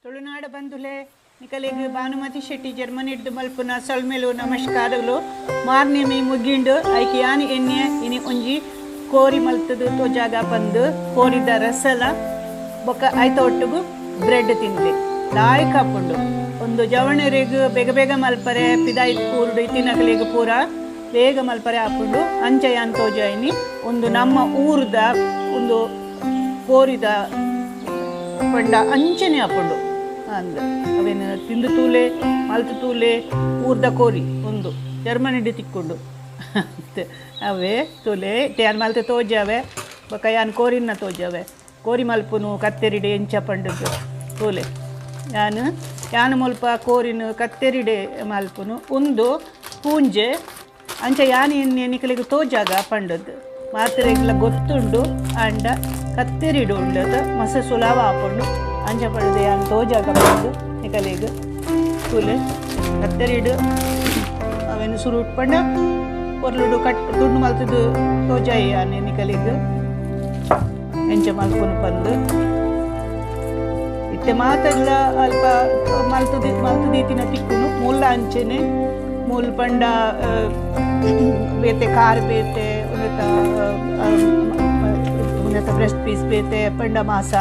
ತುಳುನಾಡ ಬಂಧುಲೆ ನಿಕಲೆಗ್ ಭಾನುಮತಿ ಶೆಟ್ಟಿ ಜರ್ಮನಿಡ್ದು ಮಲ್ಪುನ ಸೊಲ್ಮೆಲು ನಮಸ್ಕಾರಗಳು. ಮಾರ್ನೆಮಿ ಮುಗ್ಗಿಂಡು ಐಕ್ ಯಾನ್ ಎಣ್ಣೆ ಇನಿ ಒಂಜಿ ಕೋರಿ ಮಲ್ತದು ತೋಜಾಗ ಪಂದು ಕೋರಿದ ರಸಲ ಬೊಕ್ಕ ಐತ ಒಟ್ಟುಗು ಬ್ರೆಡ್ ತಿನ್ಲೆ ಲಾಯ್ಕ್ ಆಪುಂಡು. ಒಂದು ಜವಣೆರೆಗ್ ಬೇಗ ಬೇಗ ಮಲ್ಪರೆ ಪಿದಾಯಿ ಊರುಡು ಇತ್ತಿನಕಲೆಗ್ ಪೂರ ಬೇಗ ಮಲ್ಪರೆ ಆಪುಂಡು. ಅಂಚ ಯಾನ್ ತೋಜಾಯಿನಿ ಒಂದು ನಮ್ಮ ಊರುದ ಒಂದು ಕೋರಿದ ಪಂಡ ಅಂಚನೆ ಆಪುಂಡು. ಅಂದ್ ಅವೇನು ತಿಂದು ತೂಲೆ ಮಲ್ತು ತೂಲೆ ಊರ್ದ ಕೋರಿ ಒಂದು ಜರ್ಮನಿಡ್ ತಿಕ್ಕೊಂಡು ಅವೇ ತೂಲೆ ಯಾನ್ ಮಲ್ತೆ ತೋಜಾವೆ ಬೊಕ್ಕ ಯಾನ್ ಕೋರಿನ ತೋಜಾವೆ. ಕೋರಿ ಮಲ್ಪುನು ಕತ್ತೆರಿಡೆ ಎಂಚ ಪಂಡದ್ದು ತೂಲೆ ಯಾನ್ ಯಾನ್ ಮುಲ್ಪ ಕೋರಿನ ಕತ್ತೆರಿಡೆ ಮಲ್ಪುನು ಒಂದು ಪೂಂಜೆ ಅಂಚ ಯಾನ್ ಎಣ್ಣೆ ನಿಕಲೆಗ್ ತೋಜಾಗ ಪಂಡದ್ದು ಮಾತ್ರೆಗ್ಲ ಗೊತ್ತುಂಡು. ಅಂಡ ಕತ್ತೆರಿಡು ಉಂಡದ ಮಸ ಸುಲಾವ ಆಪುಂಡು. ಅಂಚ ಪಂಡದು ಯಾನ್ ತೋಜಾಗ ಪಂಡು ನಿಕಲೆಗ್ ತೂಲೆ ಕತ್ತೆರಿಡು ಅವೇನು ಸುರು ಪಂಡ ಪೊರ್ಲುಡು ಕಟ್ ತುಂಡು ಮಲ್ತದು ತೋಜಾಯಿ ಯಾನ್ ನಿಕಲೆಗ್ ಎಂಚ ಮಲ್ಪುನು ಪಂದು. ಇತ್ತೆ ಮಾತೆಲ್ಲ ಅಲ್ಪ ಮಲ್ತದು ಮಲ್ತು ದೀತಿನ ತಿಕ್ಕುನು ಮೂಲ ಅಂಚೆನೆ ಮೂಲ ಪಂಡ ಬೇತೆ ಕಾರ್ ಬೇತೆ ಉನ್ನತ ಉನ್ನತ ಬ್ರೆಸ್ಟ್ ಪೀಸ್ ಬೇತೆ ಪಂಡ ಮಾಸ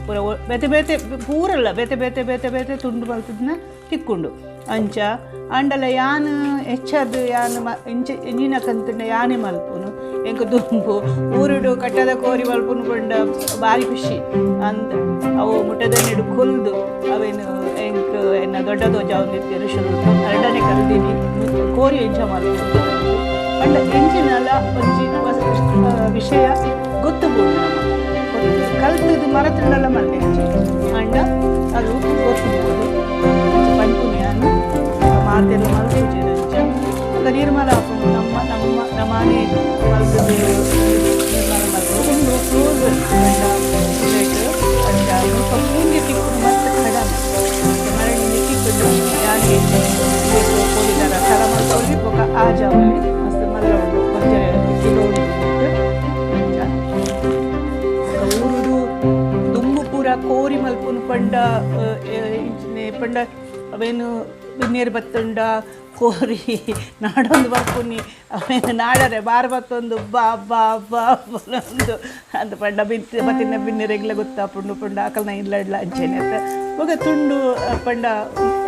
ಪೂರ ಬೇತೆ ಬೇತೆ ಪೂರಲ್ಲ ಬೇತೆ ಬೇತೆ ಬೇತೆ ಬೇತೆ ತುಂಡು ಮಲ್ತದನ್ನ ತಿಕ್ಕೊಂಡು ಅಂಚ. ಆಂಡಲ ಯಾನ್ ಹೆಚ್ಚಾದ್ ಯಾನ್ ಇಂಚ ಇಂಜಿನ ಕಂತಂಡ ಯಾನೇ ಮಲ್ಪುನು ಎಂಕ್ ದುಂಬು ಊರುಡು ಕಟ್ಟದ ಕೋರಿ ಮಲ್ಪುನು ಪಂಡ ಬಾರಿ ಖುಷಿ. ಅಂದ್ ಅವು ಮುಟ್ಟದನ್ನಿಡು ಕೊಲ್ದು ಅವೇನು ಎಂಕ್ ಎನ್ನ ದೊಡ್ಡ ತೋಜಾವೊಂದಿತ್ತೆರ್ ಶುರು ಎರಡನೇ ಕಲ್ದಿನಿ ಕೋರಿ ಎಂಚ ಮಲ್ಪುನು ಪಂಡ ಎಂಚಿನಲ ಒಂಜಿ ವಿಷಯ ಗೊತ್ತು ಬೋಡು ನಮ ಕಲ್ತದ್ದು ಮರತುಂಡಲ ಮಲ್ತೆಂಚಿ ಅಂಡ ಅದು ಗೊತ್ತು ಬೋಡು. ಅಂಚ ಪನ್ಪುನು ಯಾನ್ ಮಾತೆಲ್ಲ ಮಲ್ಪುಜೆರ್ ಅಂಚ ಬೊಕ್ಕ ನಿರ್ಮಲ ಆಪುಂಡು. ನಮ್ಮ ನಮ್ಮ ನಮಾನೆ ಮಲ್ತುದು ನಿರ್ಮಲ ಮಲ್ಪುನು ಉಂದು ಫ್ರೋಸನ್ ಪಂಡ ಉಂದೆಟ್ ಅಂಚ ಮುಲ್ಪ ಪೂಂಜೆ ತಿಕ್ಕುನು ಮಸ್ತ್ ಕಡಮೆ ಮರಣಿಂಜಿ ತಿಕ್ಕುಂಡು. ಯಾನ್ ಉಂದೆಕ್ ಕೋರಿದ ರಸಲ ಮಲ್ಪೊಲಿ ಬೊಕ್ಕ ಆಜಾವೊಲಿ ಮಸ್ತ್ ಮಲ್ಲ ಉಂಡು ಒಂಜಿ ಕಿಲೋ ಉಂಡು. ಅಂಚ ಬೊಕ್ಕ ಊರುಡು ದುಂಬು ಪೂರ ಕೋರಿ ಮಲ್ಪುನು ಪಂಡ ಇಂಚಿನೆ ಪಂಡ ಅವೇನು ಬಿನ್ನೇರು ಬತ್ತುಂಡ ಕೋರಿ ನಾಡೊಂದು ಬರ್ಪುನಿ ಅವೇನು ನಾಡರೆ ಬಾರ್ ಬತ್ತೊಂದು ಬಾ ಬಾ ಬಾ ಒಂದು ಅಂದ್ ಪಂಡ ಬಿತ್ತು ಬತ್ತಿನ ಬಿನ್ನೆರೆಗ್ಲ ಗೊತ್ತಾಪುಂಡು ಪಂಡ ಅಕಲ್ನ ಇಲ್ಲಡ್ಲ ಅಂಚೆನೆ ಅತ್ತ. ಬೊಕ ತುಂಡು ಪಂಡ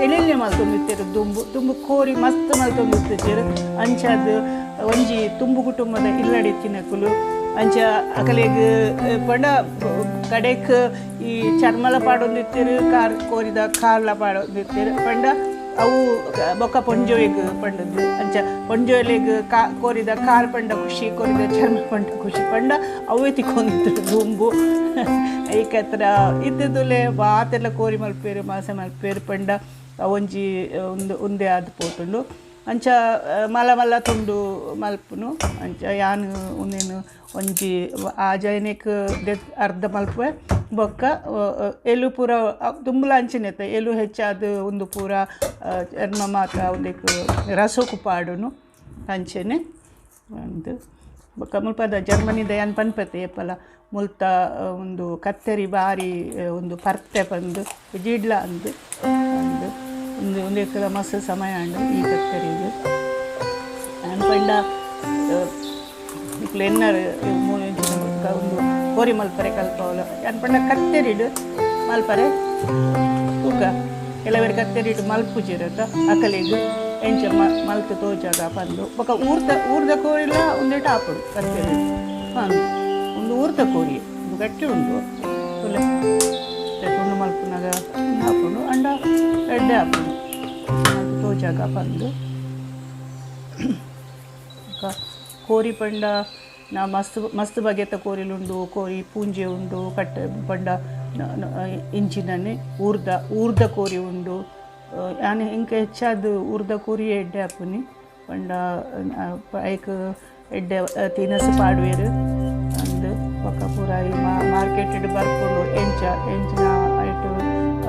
ಎಳೆಲ್ಯ ಮಲ್ತೊಂದಿತ್ತೆರ್ ದುಂಬು ದುಂಬು ಕೋರಿ ಮಸ್ತ್ ಮಲ್ತೊಂದಿತ್ತೆರ್. ಅಂಚಾದ್ ಒಂಜಿ ತುಂಬು ಕುಟುಂಬದ ಇಲ್ಲಡೆ ಇತ್ತಿನಕುಲು ಅಂಚ ಅಕಲೆಗ್ ಪಂಡ ಕಡೆಕ್ ಈ ಚರ್ಮಲ ಪಾಡೊಂದಿತ್ತೆರ್ ಕಾರ್ ಕೋರಿದ ಕಾರ್ಲ ಪಾಡೊಂದಿತ್ತೆರ್ ಪಂಡ ಅವು ಬೊಕ್ಕ ಪೊಂಜೋವೆಗ್ ಪಂಡದ್ದು. ಅಂಚ ಪೊಂಜೋವೆಲೆಗ್ ಕಾ ಕೋರಿದ ಕಾರ್ ಪಂಡ ಖುಷಿ ಕೋರಿದ ಚರ್ಮ ಪಂಡ ಖುಷಿ ಪಂಡ ಅವೇ ತಿಕ್ಕೊಂದಿತ್ತು ದುಂಬು. ಐಕತ್ರ ಇತ್ತುದುಲೆ ಮಾತೆಲ್ಲ ಕೋರಿ ಮಲ್ಪೇರು ಮಾಸ ಮಲ್ಪೇರು ಪಂಡ ಒಂಜಿ ಒಂದು ಉಂದೆ ಆದ್ ಪೋತುಂಡು. ಅಂಚ ಮಲ್ಲ ಮಲ್ಲ ತುಂಡು ಮಲ್ಪುನು ಅಂಚ ಯಾನ್ ಉಂದೆನ್ ಒಂಜಿ ಆಜಾಯನೆಕ್ ಅರ್ಧ ಮಲ್ಪುವೆ ಬೊಕ್ಕ ಎಲು ಪೂರ ದುಂಬುಲ ಅಂಚೆನೆ ಅತ್ತ ಎಲು ಹೆಚ್ಚಾದ್ ಉಂದು ಪೂರ ಚರ್ಮ ಮಾತ ಉಂದೆಕ್ ರಸೊಕು ಪಾಡುನು ಅಂಚೆನೆ ಅಂದ್. ಬೊಕ್ಕ ಮುಲ್ಪದ ಜರ್ಮನಿದ ಯಾನ್ ಪನ್ಪತೆ ಏಪಲ ಮುಲ್ತ ಉಂದು ಕತ್ತೆರಿ ಬಾರಿ ಉಂದು ಪರ್ತೆ ಪಂದು ಜಿಡ್ಲ ಅಂದ್ ಅಂದ್ ಉಂದು ಉಂದೆಕ್ಲ ಮಸ್ತ್ ಸಮಯ ಆಂಡ್ ಈ ಕತ್ತೆರಿಗ್. ಯಾನ್ ಪಂಡ ನಿಕುಲು ಎನ್ನರ್ ಉಂದು ಕೋರಿ ಮಲ್ಪರೆ ಕಲ್ಪವಲ ಯಾನ್ ಪಂಡ ಕತ್ತೆರಿಡ್ ಮಲ್ಪರೆ ತೂಕ ಕೆಲವೆರ್ ಕತ್ತೆರಿಡ್ ಮಲ್ಪುಜೆರ್ ಅತ್ತ ಅಕಲೆಗ್ ಎಂಚ ಮಲ್ತ್ ತೋಜಾಗ ಪಂದು. ಬೊಕ್ಕ ಊರ್ದ ಊರ್ದ ಕೋರಿಲ ಉಂದೆಟ್ ಆಪುಂಡು ಕತ್ತೆರಿಡ್ ಪಂದು ಉಂದು ಊರ್ದ ಕೋರಿ ಉಂದು ಗಟ್ಟಿ ಉಂಡು ತೂಲೆ ತುಂಡು ಮಲ್ಪುನಗ ಆಪುಂಡು ಅಂಡ ಎಡ್ಡೆ ಆಪುಂಡು ಮಲ್ತ್ ತೋಜಾಗ ಪಂದು. ಬೊಕ್ಕ ಕೋರಿ ಪಂಡ ನಾ ಮಸ್ತ್ ಮಸ್ತ್ ಬಗೆತ ಕೋರಿಲುಂಡು. ಕೋರಿ ಪೂಂಜೆ ಉಂಡು ಕಟ್ಟ ಪಂಡ ಇಂಚಿನನೆ ಊರ್ದ ಊರ್ದ ಕೋರಿ ಉಂಡು. ಯಾನ್ ಎಂಕ್ ಹೆಚ್ಚಾದ್ ಊರ್ದ ಕೋರಿ ಎಡ್ಡೆ ಆಪುನಿ ಪಂಡ ಐಕ್ ಎಡ್ಡೆ ತಿನಸು ಪಾಡುವೆರ್ ಅಂದ್. ಬೊಕ್ಕ ಪೂರ ಈ ಮಾರ್ಕೆಟ್ ಬರ್ಪುಂಡು ಎಂಚ ಎಂಚಿನ ಐಟ್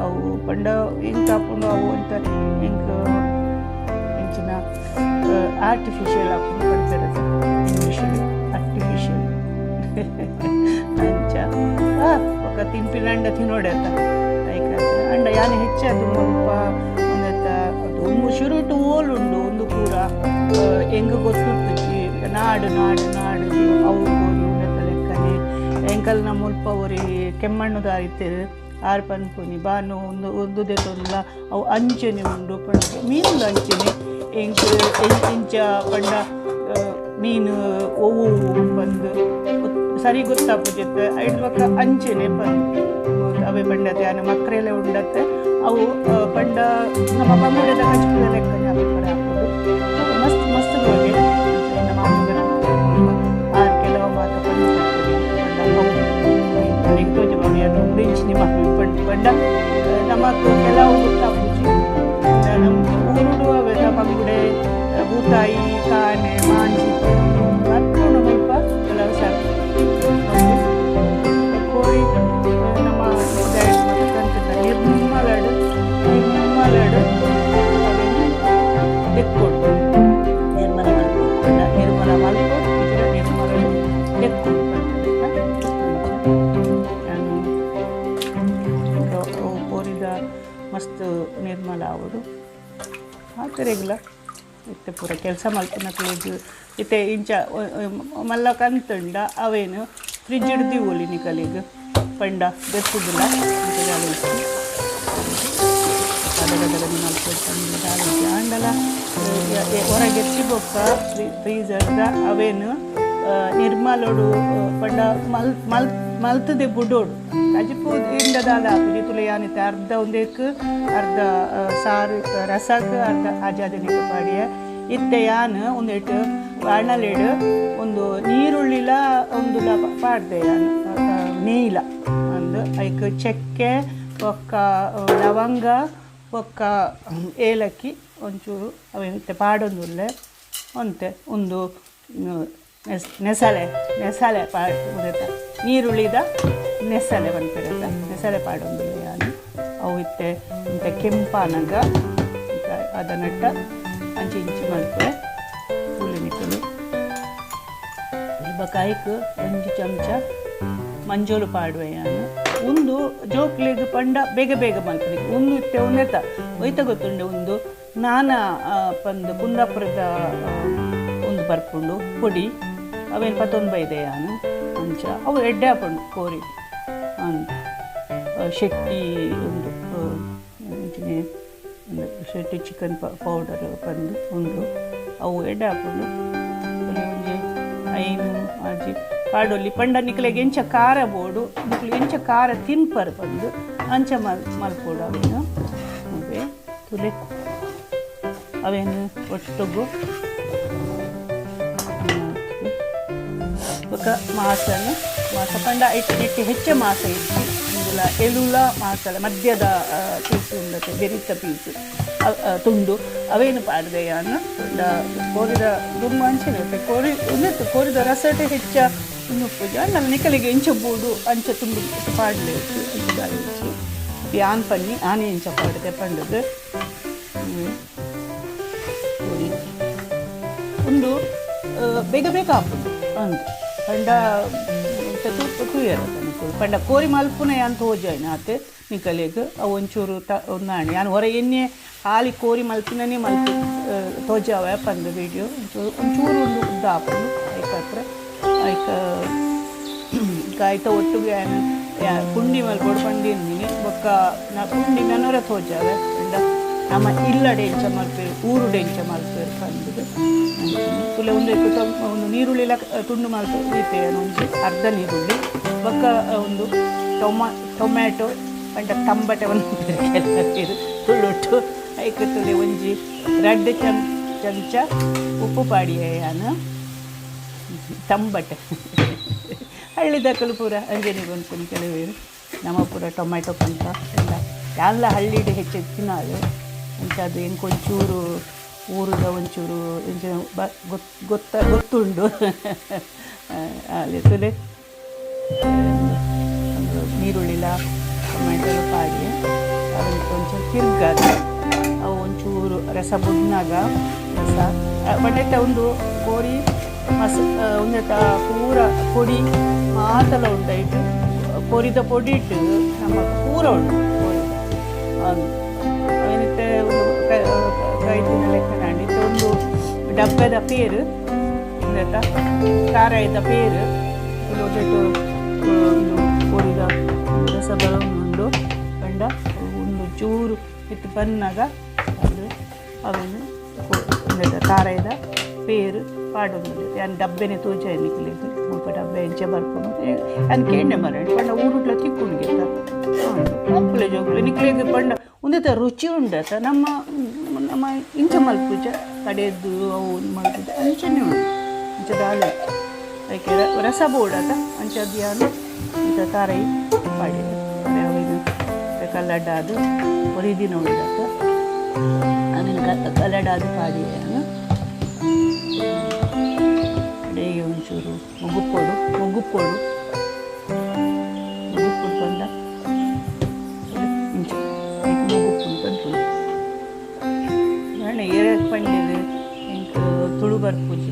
ಅವು ಪಂಡ ಎಂಕ್ ಆಪುಂಡು ಅವು ಒಂತೆ ಎಂಕ್ ಎಂಚಿನ ಆರ್ಟಿಫಿಷಿಯಲ್ ಆಪುಂಡು ಪನ್ಪೆರ್ ಇಂಗ್ಲೀಷ್ ಆರ್ಟಿಫಿಷಿಯಲ್ ಅಂಚ. ಬೊಕ್ಕ ತಿನ್ಪಿನಂಡ ತಿನೋಡೆ ಅತ್ತ ಐಕಾತ್ರ ಅಂಡ ಯಾನ್ ಹೆಚ್ಚಾದ್ ಮುಲ್ಪ ಉಂದೆತ ದುಂಬು ಶುರುಟು ಓಲುಂಡು ಉಂದು ಪೂರ ಎಂಕ್ ಗೊತ್ತುತ್ತುಜಿ. ನಾಡ್ ನಾಡ್ ನಾಡ್ ಅವು ಕೋರಿ ಉಂದೆತ ಲೆಕ್ಕನೆ ಎಂಕಲ್ನ ಮುಲ್ಪ ಒರಿ ಕೆಮ್ಮಣ್ಣುದಾರ್ ಇತ್ತೆರ್. ಆರ್ ಪನ್ಪುನಿ ಬಾನು ಉಂದು ಉಂದು ದೆತೊನ್ಲ ಅವು ಅಂಚನೆ ಉಂಡು ಪಂಡ ಮೀನುಲು ಅಂಚನೆ ಎಂಕ್ ಇಂಚ ಪಂಡ ಮೀನು ಒವು ಪಂದ್ ಸರಿ ಗೊತ್ತಾಪುಜೆತ್ತೆ. ಐಡ್ ಬೊಕ್ಕ ಅಂಚನೆ ಪಂದ್ ಅವೇ ಪಂಡತೆ ಯಾನ್ ಮಕ್ರೇಲೆ ಉಂಡತ್ತೆ ಅವು ಪಂಡ ನಮ್ಮ ಬಂಗುಡೆದ ಕಜಿಪುದ ಲೆಕ್ಕನೆ ಅವೆ ಪೂರ ಆಪುಂಡು. ಮಸ್ತ್ ಮಸ್ತ್ ಬಗೆ ಅಂಚನೆ ಆರ್ ಕೆಲವು ಮಾತ ಪಂದ್ ಪಂಡ ಅವು ಅರೆಗ್ ತೋಜುಂಡು ಯಾನ್ ಉಂದು ಇಂಚಿನ ಪಂಡ್ ಪಂಡ ನಮಕ್ ಕೆಲವು ಗೊತ್ತಾಪುಜಿ. ನಮ್ಮ ಊರುಡು ಅವೆತ ಬಂಗುಡೆ, ಬೂತಾಯಿ, ಕಾನೆ, ಮಾಂಜಿ ಬರ್ಪುಂಡು ಮುಲ್ಪ ಕೆಲವು ಸಾರ್. ಕೋರಿ ನಮ್ಮ ನಿರ್ಮಲಡ್ ನಿರ್ಮಲಡ್ ಅವೆನ್ ದೆಕ್ಕೊಡು, ನಿರ್ಮಲ ಮಲ್ಪೊಡು. ಪಂಡ ನಿರ್ಮಲ ಮಲ್ಪೊಡು ಇಜ್ಜಿಡ ನಿರ್ಮಲಡ್ ದೆಕ್ಕೊಡು ಪನ್ಪೆರ್. ಯಾನ್ ಅವು ಕೋರಿದ ಮಸ್ತ್ ನಿರ್ಮಲ ಆವೊಡು ಆತೆರೆಗ್ಲ. ಇತ್ತೆ ಪೂರ ಕೆಲಸ ಮಲ್ಪುನಕ್ಲೆಗ್ ಇತ್ತೆ ಇಂಚ ಮಲ್ಲ ಕಂತುಂಡ ಅವೇನ್ ಫ್ರಿಜ್ಡ್ ದೀವೊಲಿ ನಿಕಲೆಗ್ ಪಂಡ ದೆತ್ತುದುಲ ಅಂಚ ದಾಲ ಇಜ್ಜಿ. ಅದಗದಗನೆ ಮಲ್ಪೊಡು ಪಂಡ ದಾಲ ಇಜ್ಜಿ. ಆಂಡಲ ಹೊರಗೆತ್ತಿ ಬೊಕ್ಕ ಫ್ರೀಸರ್ದ ಅವೇನ್ ನಿರ್ಮಲೊಡು ಪಂಡ ಮಲ್ ಮಲ್ ಮಲ್ತದೆ ಬುಡೋಡು. ಕಜಿಪು ಇಂಡ ದಾಲ ಆಪುಜಿ. ತುಲೆ ಯಾನ್ ಇತ್ತೆ ಅರ್ಧ ಉಂದೆಕ್, ಅರ್ಧ ಸಾರು ರಸಕ್, ಅರ್ಧ ಆಜಾದಿನಿಕ್ ಪಾಡಿಯೆ. ಇತ್ತೆ ಯಾನ್ ಉಂದೆಟ್ ಬಾಣಲೆಡ್ ಒಂದು ನೀರುಳ್ಳಿಲ ಉಂದುಲ ಪಾಡ್ದೆ ಯಾನ್, ನೆಯ್ಲ ಅಂದ್ ಐಕ್ ಚಕ್ಕೆ ಬೊಕ್ಕ ಲವಂಗ ಬೊಕ್ಕ ಏಲಕ್ಕಿ ಒಂಚೂರು ಅವೆನ್ ಇತ್ತೆ ಪಾಡೊಂದುಲ್ಲೆ. ಒಂತೆ ಉಂದು ನೆಸಲೆ ನೆಸಲೆ ಪಾಡ್ ಉಂದೆತ ನೀರುಳ್ಳಿದ ನೆಸಲೆ ಪನ್ಪೆರತ್ತ, ನೆಸಲೆ ಪಾಡೊಂದುಲ್ಲೆ ಯಾನ್. ಅವು ಇತ್ತೆ ಒಂತೆ ಕೆಂಪಾನಗ ಅದನಟ್ಟ ಅಂಚಿ ಇಂಚಿ ಮಲ್ಪುವೆ. ತೂಲೆ ನಿಕುಲು. ಬೊಕ ಐಕ್ ಒಂಜಿ ಚಮಚ ಮಂಜೊಲು ಪಾಡುವೆ ಯಾನ್. ಉಂದು ಜೋಕ್ಲೆಗ್ ಪಂಡ ಬೇಗ ಬೇಗ ಮಲ್ಪುನಿ ಉಂದು. ಇತ್ತೆ ಉಂದೆತ ಒಯ್ತ ಗೊತ್ತುಂಡು ಉಂದು ನಾನ ಪಂದ್ ಕುಂದಾಪುರದ ಉಂದು ಬರ್ಪುಂಡು ಪೊಡಿ. ಅವೇನ್ ಪತೊಂದು ಬೈದೆ ಯಾನ್. ಅಂಚ ಅವು ಎಡ್ಡೆ ಆಪುಂಡು ಕೋರಿ ಅಂದ್ ಶೆಟ್ಟಿ ಉಂದು ಅಂಚನೆ ಉಂದು ಶೆಟ್ಟಿ ಚಿಕನ್ ಪೌಡರ್ ಪಂದ್ ಉಂಡು, ಅವು ಎಡ್ಡೆ ಆಪುಂಡು. ಒಂಜಿ ಐನ್ ಆಜಿ ಪಾಡೊಲಿ. ಪಂಡ ನಿಕ್ಲೆಗ್ ಎಂಚ ಖಾರ ಬೋಡು, ನಿಕ್ಲು ಎಂಚ ಖಾರ ತಿನ್ಪರ್ ಪಂದ್ ಅಂಚ ಮಲ್ಪೊಡು ಅವೆನ್. ಅವೇ ತುಲೆ ಅವೆನ್ ಒಟ್ಟುಗು ಬೊಕ ಮಾಸನ್ ಮಾಸ ಪಂಡ ಇಟ್ಟು ಇಟ್ಟು ಹೆಚ್ಚ ಮಾಸ ಇಜ್ಜಿ. ಉಂದುಲ ಎಲುಲ ಮಾಸಲ ಮಧ್ಯದ ಪೀಸ್ ಉಂಡತೆ, ಬೆರಿತ ಪೀಸ್ ತುಂಡು ಅವೇನು ಪಾಡ್ದೆ ಯಾನ್. ಪಂಡ ಕೋರಿದ ದುಂಬು ಅಂಚನೆ ಇತ್ತೆ ಕೋರಿ ಉಂದೆತ್ ಕೋರಿದ ರಸಟೆ ಹೆಚ್ಚ ಉಂದು ಉಪ್ಪುಜಿ. ಆಂಡಲ ನಿಕಲೆಗ್ ಎಂಚ ಬೋಡು ಅಂಚ ತುಂಡು ಪಾಡ್ಲೆ, ಅಂಚ ದಾಲ ಇಜ್ಜಿ. ಯಾನ್ ಪನ್ನಿ ಆನೆ ಎಂಚ ಪಾಡ್ದೆ ಪಂಡುದು. ಕೋರಿ ಉಂದು ಬೇಗ ಬೇಗ ಆಪುಂಡು ಅಂದ್ ಪಂಡ ತೂಯರ ನಿಕುಲು. ಪಂಡ ಕೋರಿ ಮಲ್ಪುನ ಯಾನ್ ತೋಜಾಯಿನ ಆತೆ ನಿಕಲೆಗ್. ಅವು ಒಂಚೂರು ತ ಉಂದಾಂಡ್ ಯಾನ್ ಹೊರ ಎಣ್ಣೆ ಖಾಲಿ ಕೋರಿ ಮಲ್ಪಿನನೇ ಮಲ್ತ್ ತೋಜಾವೆ ಪಂದ್ ವೀಡಿಯೋ. ಒಂಚೂರು ಒಂಚೂರು ಉಂದು ಉದ್ದ ಆಪುಂಡು. ಐಕಾತ್ರ ಐಕ್ ಐತ ಒಟ್ಟುಗು ಯಾನ್ ಪುಂಡಿ ಮಲ್ಪೊಡು ಪಂದಿನಿ. ಬೊಕ್ಕ ನಾ ಪುಂಡಿ ನನೊರ ತೋಜಾವೆ. ಪಂಡ ನಮ ಇಲ್ಲಡೆ ಎಂಚ ಮಲ್ಪೆರ್, ಊರುಡು ಎಂಚ ಮಲ್ಪೆರ್ ಪಂದ್. ತುಲೆ ಉಂದೆಕ್ ಒಂದು ನೀರುಳ್ಳಿಲ ತುಂಡು ಮಲ್ತ್ ದೀತೆ ಒಂಜಿ ಅರ್ಧ ನೀರುಳ್ಳಿ. ಬೊಕ್ಕ ಒಂದು ಟೊಮ್ಯಾಟೊ ಪಂಡ ತಂಬಟೆ ಪನ್ಪೆರ್ ತುಳುಟು. ಐಕ್ ತುಲೆ ಒಂಜಿ ರಡ್ಡ್ ಚಮಚ ಉಪ್ಪು ಪಾಡಿಯೆ ಯಾನ್. ತಂಬಟೆ ಹಳ್ಳಿದಕುಲು ಪೂರ ಅಂಚನೆ ಪನ್ಪುನಿ ಕೆಲವೆರ್. ನಮ ಪೂರ ಟೊಮ್ಯಾಟೊ ಪನ್ಪ. ಪಂಡ ಯಾನ್ಲ ಹಳ್ಳಿಡ್ ಹೆಚ್ಚು ತಿನ್ನಾಲ್. ಅಂಚಾದ್ ಎಂಕ್ ಒಂಚೂರು ಊರುದ ಒಂಚೂರು ಎಂಚ ಗೊತ್ತ ಗೊತ್ತುಂಡು. ಅಲ್ಲಿ ತುಲೆ ಒಂದು ನೀರುಳ್ಳಿಲ ಟೊಮ್ಯಾಟೊಲ ಪಾಡಿ ಅವೆನ್ ಒಂಚೂರು ತಿರ್ಗಾದ್ ಅವು ಒಂಚೂರು ರಸ ಬುಡ್ನಾಗ ರಸ ಬಟ್ ಒಂದು ಕೋರಿ ಮಸ ಉಂದೆತ ಪೂರ ಪೊಡಿ ಮಾತಲ ಉಂಡು ಐಟ್. ಕೋರಿದ ಪೊಡಿ ಇಟ್ಟು ನಮಕ್ ಪೂರ ಉಂಡು ಕೋರಿದ. ಅವೆನಿತ್ತೆ ಒಂದು ಕೈತಿನ ಲೆಕ್ಕನಾಂಡ್. ಇತ್ತೆ ಒಂದು ಡಬ್ಬೆದ ಪೇರು ಉಂದೆತ ತಾರಾಯಿದ ಪೇರು ಉಂದೆಟ್ ಉಂದು ಕೋರಿದ ರಸ ಬರೊಂದುಂಡು. ಪಂಡ ಉಂದು ಚೂರು ಮಿತ್ತ್ ಬನ್ನಗ ಅದು ಅವೆನ್ ಉಂದೆತ ತಾರಾಯಿದ ಪೇರು ಪಾಡೊಂದುಲ್ಲೆರ್. ಯಾನ್ ಡಬ್ಬೆನೆ ತೋಜಾಯೆ ನಿಕಲೆಗ್. ಮುಲ್ಪ ಡಬ್ಬೆ ಎಂಚ ಬರ್ಪುಂಡು ಯಾನ್ ಕೇಂಡೆ ಮಾರ್ರೆ. ಪಂಡ ಊರುಡ್ಲ ತಿಕ್ಕುಂಡು ಮಲ್ಪುಲೆ ಜೋಕುಲೆ ನಿಕ್ಲೆಗ್. ಪಂಡ ಉಂದೆತ ರುಚಿ ಉಂಡತ. ನಮ್ಮ ನಮ್ಮ ಇಂಚ ಮಲ್ಪುಜ, ಕಡೆದು ಅವು ಮಲ್ಪುಜ, ಅಂಚನೆ ಉಂಡು. ಇಂಚ ದಾಲ ಇಜ್ಜಿ ಐಕೆ. ರಸ ಬೋಡತ, ಅಂಚಾದ್ ಯಾನ್ ಇಂಚ ತಾರಾಯಿ ಪಾಡಿದೆ. ಅವೆನ್ ಕಲ್ಲಡ್ಡಾದ್ ಒರಿದಿನ ಉಂಡತ, ಅವೆನ್ ಕಲ್ಲಡಾದ್ ಪಾಡಿಯೆ ಯಾನ್. ಅಡೇಗೆ ಒಂಚೂರು ಮುಗುಪ್ಪೊಡು. ಮುಗುಪ್ಪೊಡು, ಮುಗುಪ್ಪೊಡು ಪಂಡ ಇಂಚ ಐಕ್ ಮುಗುಪ್ಪುನು ಪನ್ಪುನು. ಏರೆ ಪಂಡೆರ್ ಎಂಕ್ ತುಳು ಬರ್ಪುಜಿ.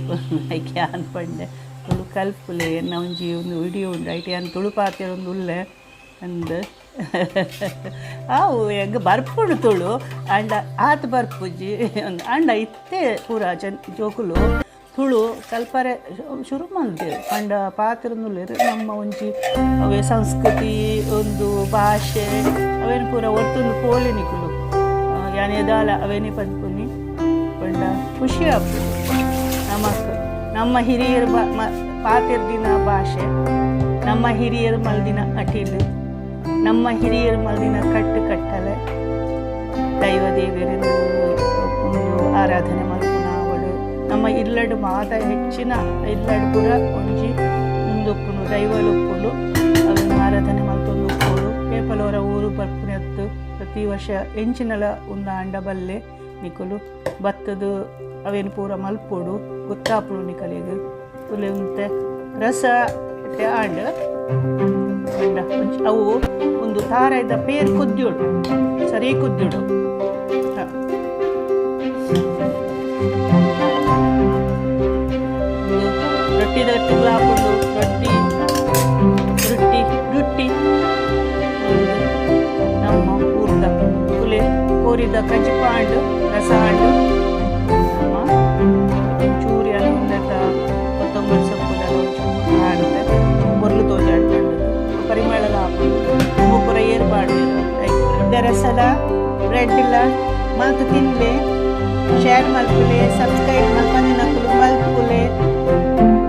ಐಕ್ ಯಾನ್ ಪಂಡೆ, ತುಳು ಕಲ್ಪುಲೆ, ಎನ್ನ ಒಂಜಿ ಒಂದು ವಿಡಿಯೋ ಉಂಡು, ಐಟ್ ಯಾನ್ ತುಳು ಪಾತೆರೊಂದು ಉಲ್ಲೆ ಅಂದ್. ಅವು ಎಂಕ್ ಬರ್ಪುಂಡು ತುಳು, ಆಂಡ ಆತ್ ಬರ್ಪುಜಿ. ಆಂಡ ಇತ್ತೆ ಪೂರ ಜನ್ ಜೋಕುಲು ತುಳು ಕಲ್ಪರೆ ಶುರು ಮಲ್ದೆರ್. ಪಂಡ ಪಾತೆರೊಂದುಲ್ಲೆರ್. ನಮ್ಮ ಒಂಜಿ ಅವೇ ಸಂಸ್ಕೃತಿ, ಒಂದು ಭಾಷೆ ಅವೇನು ಪೂರ ಒರ್ತೊಂದು ಪೋಲೆ ನಿಕುಲು. ಯಾನ್ ದಾಲ ಅವೇನೇ ಪನ್ಪುನಿ. ಪಂಡ ಖುಷಿ ಆಪುಂಡು ನಮಕ್. ನಮ್ಮ ಹಿರಿಯರು ಬ ಮ ಪಾತೆರ್ದಿನ ಭಾಷೆ, ನಮ್ಮ ಹಿರಿಯರು ಮಲ್ದಿನ ಅಟಿಲು, ನಮ್ಮ ಹಿರಿಯರು ಮಲ್ದಿನ ಕಟ್ಟು ಕಟ್ಟಲೆ, ದೈವ ದೇವರನ್ನು ಒಂದು ಆರಾಧನೆ ಮಲ್ಪುನ ಆವಡ್, ನಮ್ಮ ಇಲ್ಲಡ್ ಮಾತ ಹೆಚ್ಚಿನ ಇಲ್ಲಡ್ ಪೂರ ಒಂಜಿ ಉಂದುಪ್ಪುಂಡು, ದೈವಲು ಉಪ್ಪುಂಡು. ಅವೆನ್ ಆರಾಧನೆ ಮಲ್ತೊಂದು ಉಪ್ಪೊಡು. ಏಪಲೋರ ಊರು ಬರ್ಪುನತ್ತು. ಪ್ರತಿ ವರ್ಷ ಎಂಚಿನಲ ಉಂದು ಆಂಡ ಬಲ್ಲೆ ನಿಕುಲು ಬತ್ತದು ಅವೇನು ಪೂರ ಮಲ್ಪೊಡು, ಗೊತ್ತಾಪುಂಡು ನಿಕಲೆಗ್. ತುಲೆ ಉಂತೆ ರಸ ಇತ್ತೆ ಆಂಡ್. ಪಂಡ ಒಂಜಿ ಅವು ಒಂದು ತಾರಾಯ್ದ ಪೇರ್ ಕುದ್ಯೋಡು, ಸರಿ ಕುದ್ಯೋಡು. ಹ. ಉಂದು ರೊಟ್ಟಿದ ಆಪುಂಡು. ರೊಟ್ಟಿ ರೊಟ್ಟಿ ರೊಟ್ಟಿ. ಉಂದು ನಮ್ಮ ಊರ್ದ ತುಲೆ ಕೋರಿದ ಕಜಿಪ ಆಂಡ್, ರಸ ಆಂಡ್. ನಮ್ಮ ಒಂಚೂರು ಯಾನ್ ಉಂದೆತ ಕೊತ್ತಂಬರಿ ಸೊಪ್ಪುದ ಒಂಚೂರು ಪಾಡ್ದೆ, ಪೊರ್ಲು ತೋಜಾಡ್ ಪಂಡುದು. ಪರಿಮಳಲ ಆಪುಂಡು. ಪೂರ ಏರ್ ಪಾಡುವೆರ್. ರಸಲ ಬ್ರೆಡ್ ಇಲ್ಲ ಮಲ್ತ್ ತಿನ್ಲೆ, ಶೇರ್ ಮಲ್ಪುಲೆ, ಸಬ್ಸ್ಕ್ರೈಬ್ ಮಲ್ಪಂದಿನಕುಲು ಮಲ್ಪುಲೆ.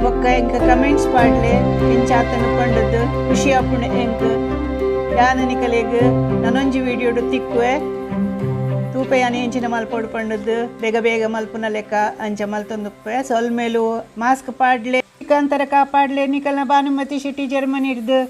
ಬೊಕ್ಕ ಎಂಕ್ ಕಮೆಂಟ್ಸ್ ಪಾಡ್ಲೆ ಎಂಚಾತನ ಪಂಡದ್ದು. ಖುಷಿ ಆಪುಂಡು ಎಂಕ್. ಯಾನ್ ನಿಕಲೆಗ್ ನನೊಂಜಿ ವಿಡಿಯೋಡು ತಿಕ್ಕುವೆ. ತೂಪೆ ಯಾನ್ ಎಂಚಿನ ಮಲ್ಪೊಡು ಪಂಡದ್ದು. ಬೇಗ ಬೇಗ ಮಲ್ಪುನ ಲೆಕ್ಕ ಅಂಚ ಮಲ್ತೊಂದುಪ್ಪೆ. ಸೊಲ್ಮೆಲು. ಮಾಸ್ಕ್ ಪಾಡ್ಲೆ, ಅಂತರ ಕಾಪಾಡ್ಲೆ. ನಿಕಲ್ನ ಭಾನುಮತಿ ಶೆಟ್ಟಿ, ಜರ್ಮನಿ ಹಿಡ್ದು.